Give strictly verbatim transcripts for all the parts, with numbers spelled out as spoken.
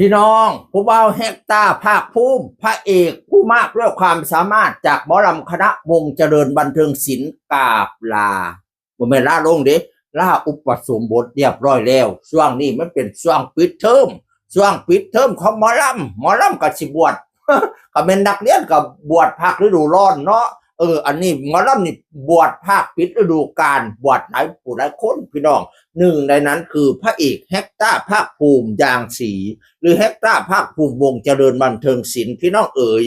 พี่น้อง ผู้บ่าวแฮกตาภาคภูมิ พระเอกผู้มากด้วยความสามารถจากหมอลำคณะวงเจริญบันเทิงศิลป์กราบลา บ่แม่นลาลงเด้ ลาอุปสมบทเรียบร้อยแล้ว ช่วงนี้มันเป็นช่วงปิดเทอม ช่วงปิดเทอมของหมอลำ หมอลำก็สิบวช ก็แม่นนักเรียนก็บวชภาคฤดูร้อนเนาะ เออ อันนี้หมอลำนี่บวชภาคปิดฤดูกาล บวชหลายผู้หลายคนพี่น้อง หนึ่งในนั้นคือพระเอกแฮกตาภาคภูมิ ยางสี หรือแฮกตาภาคภูมิ วงเจริญบันเทิงศิลป์ พี่น้องเอ๋ย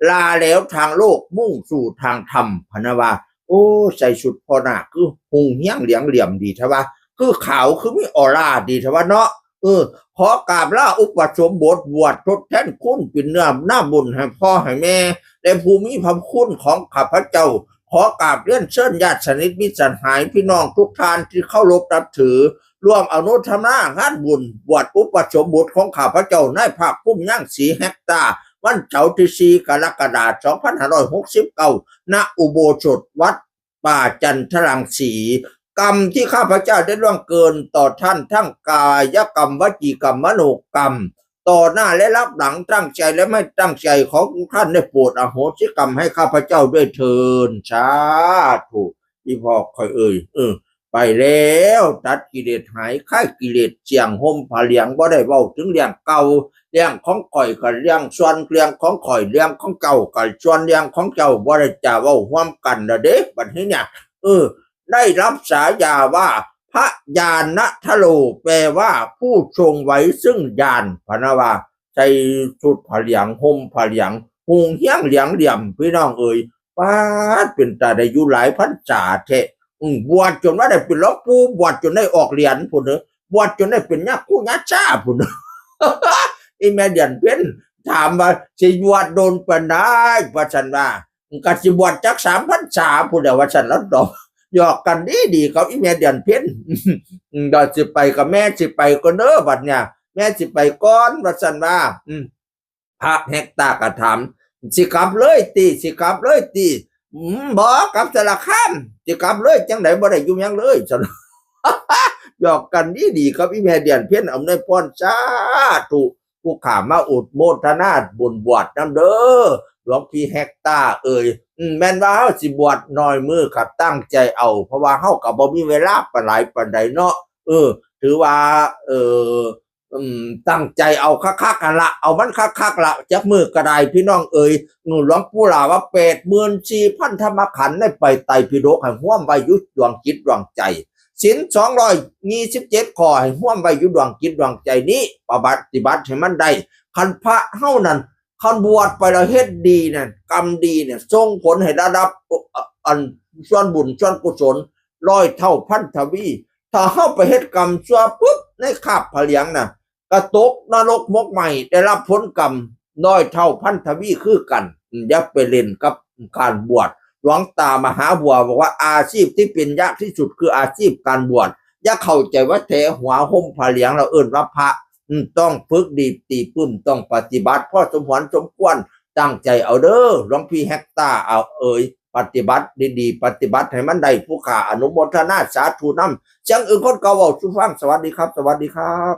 ลาแล้วทางโลกมุ่งสู่ทางธรรม พะนะว่า โอ้ ใส่ชุดพ่อนาคคือหุงเฮี้ยงเหลียงเหลี่ยมดีแท้ว่า คือขาวคือมีออร่าดีแท้ว่าเนาะ เออ ขอกราบลาอุปสมบทบวชทดแทนคุณเป็นเนื้อหน้าบุญให้พ่อให้แม่ และผู้มีพระคุณของข้าพเจ้า ขอกราบเรียนเชิญญาติสนิทมิตรสหายพี่น้องทุกท่านที่เคารพนับถือ ร่วมอนุโมทนางานบุญบวชอุปสมบทของข้าพเจ้านายภาคภูมิ ยางสี แฮกตา วันเสาร์ที่สี่กรกฎาคมสองพันห้าร้อยหกสิบเก้า ณ อุโบสถวัดป่าจันทรังสี กรรมที่ข้าพเจ้าได้ล่วงเกินต่อท่านทั้งกายกรรม วจีกรรม มโนกรรม ต่อหน้าและรับหลัง ตั้งใจและไม่ตั้งใจ ขอทุกท่านได้โปรดอโหสิกรรมให้ข้าพเจ้าด้วยเทอญ สาธุ อีพ่อข่อยเอ่ย เออ ไปแล้ว ตัดกิเลสหาย คลายกิเลสเสี้ยง ห่มผ้าเหลือง บ่ได้เว้าถึงเรื่องเก่า เรื่องของข่อยก็เรื่องส่วนเรื่องของข่อย เรื่องของเจ้าก็ส่วนเรื่องของเจ้า บ่ได้จะเว้าร่วมกันละเด้ บัดนี้เนี่ย เออ ได้รับฉายาว่าพระญาณทโร แปลว่าผู้ทรงไว้ซึ่งญาณ พะนะว่า ใส่ชุดผ้าเหลือง ห่มผ้าเหลือง หุงเฮี้ยงเหลียงเหลี่ยม พี่น้องเอ๋ย ป๊าด เป็นตาได้อยู่หลายพรรษาแท้ อืม บวชจนว่าได้เป็นหลวงปู่ บวชจนได้ออกเหรียญพุ้นเด้อ บวชจนได้เป็นญาคูญาชาพุ้นเด้อ อีแม่เดือนเพ็ญถามว่า สิบวชโดนปานใด ว่าซั่นว่า ก็สิบวชจักสามพรรษาพุ้นแหละ ว่าซั่น ลาวตอบ หยอกกันดีๆ กับอีแม่เดือนเพ็ญ อืม ก็สิไปกับแม่ สิไปก่อนเด้อ บัดเนี่ย แม่สิไปก่อน ว่าซั่นว่า อืม พระแฮกตาก็ถาม สิกลับเลยติ สิกลับเลยติ อืม บ่ กลับสารคาม สิกลับเลยจั่งใด บ่ได้อยู่หยังเลย ซั่น หยอกกันดีๆ กับอีแม่เดือนเพ็ญอำนวยพร สาธุ ผู้ข้ามาอนุโมทนาบุญบวชนำเด้อ หลวงพี่แฮกตาเอ่ย อืม แม่นว่าเฮาสิบวชน้อยมื้อก็ตั้งใจเอา เพราะว่าเฮาก็บ่มีเวลาปานหลายปานใดเนาะ เออ ถือว่า เออ อืม ตั้งใจเอาคักๆหั่นละ เอามันคักๆละ จักมื้อก็ได้ พี่น้องเอ๋ย อืม หลวงปู่หล่าว่า แปดหมื่นสี่พันธรรมขันธ์ ในไตรปิฎก ให้ฮวมไว้อยู่ดวงจิตดวงใจ ศีลสองร้อยยี่สิบเจ็ดข้อ ให้ฮวมไว้อยู่ดวงจิตดวงใจนี้ ปฏิบัติให้มันได้ คันพระเฮานั่น คันบวชไปแล้วเฮ็ดดีนั่น กรรมดีเนี่ย ส่งผลให้ระดับ อัน ส่วนบุญส่วนกุศล ร้อยเท่าพันทวี ถ้าเฮาไปเฮ็ดกรรมชั่วปุ๊บ ในคาบผ้าเหลืองน่ะ ก็ตกนรกหมกไหม้ ได้รับผลกรรมร้อยเท่าพันทวีคือกัน อืม อย่าไปเล่นกับการบวช หลวงตามหาบัวบอกว่า อาชีพที่เป็นยากที่สุดคืออาชีพการบวช อย่าเข้าใจว่าแถห่มผ้าเหลืองแล้วเอิ้นว่าพระ อืม ต้องฝึกดีตีปึ้ม ต้องปฏิบัติพอสมควรสมควร ตั้งใจเอาเด้อ หลวงพี่แฮกตา เอาเอ่ย ปฏิบัติดีๆ ปฏิบัติให้มันได้ ผู้ข้าอนุโมทนาสาธุนำ เสียงอื่นคนเก่าเว้าสู่ฟัง สวัสดีครับ สวัสดีครับ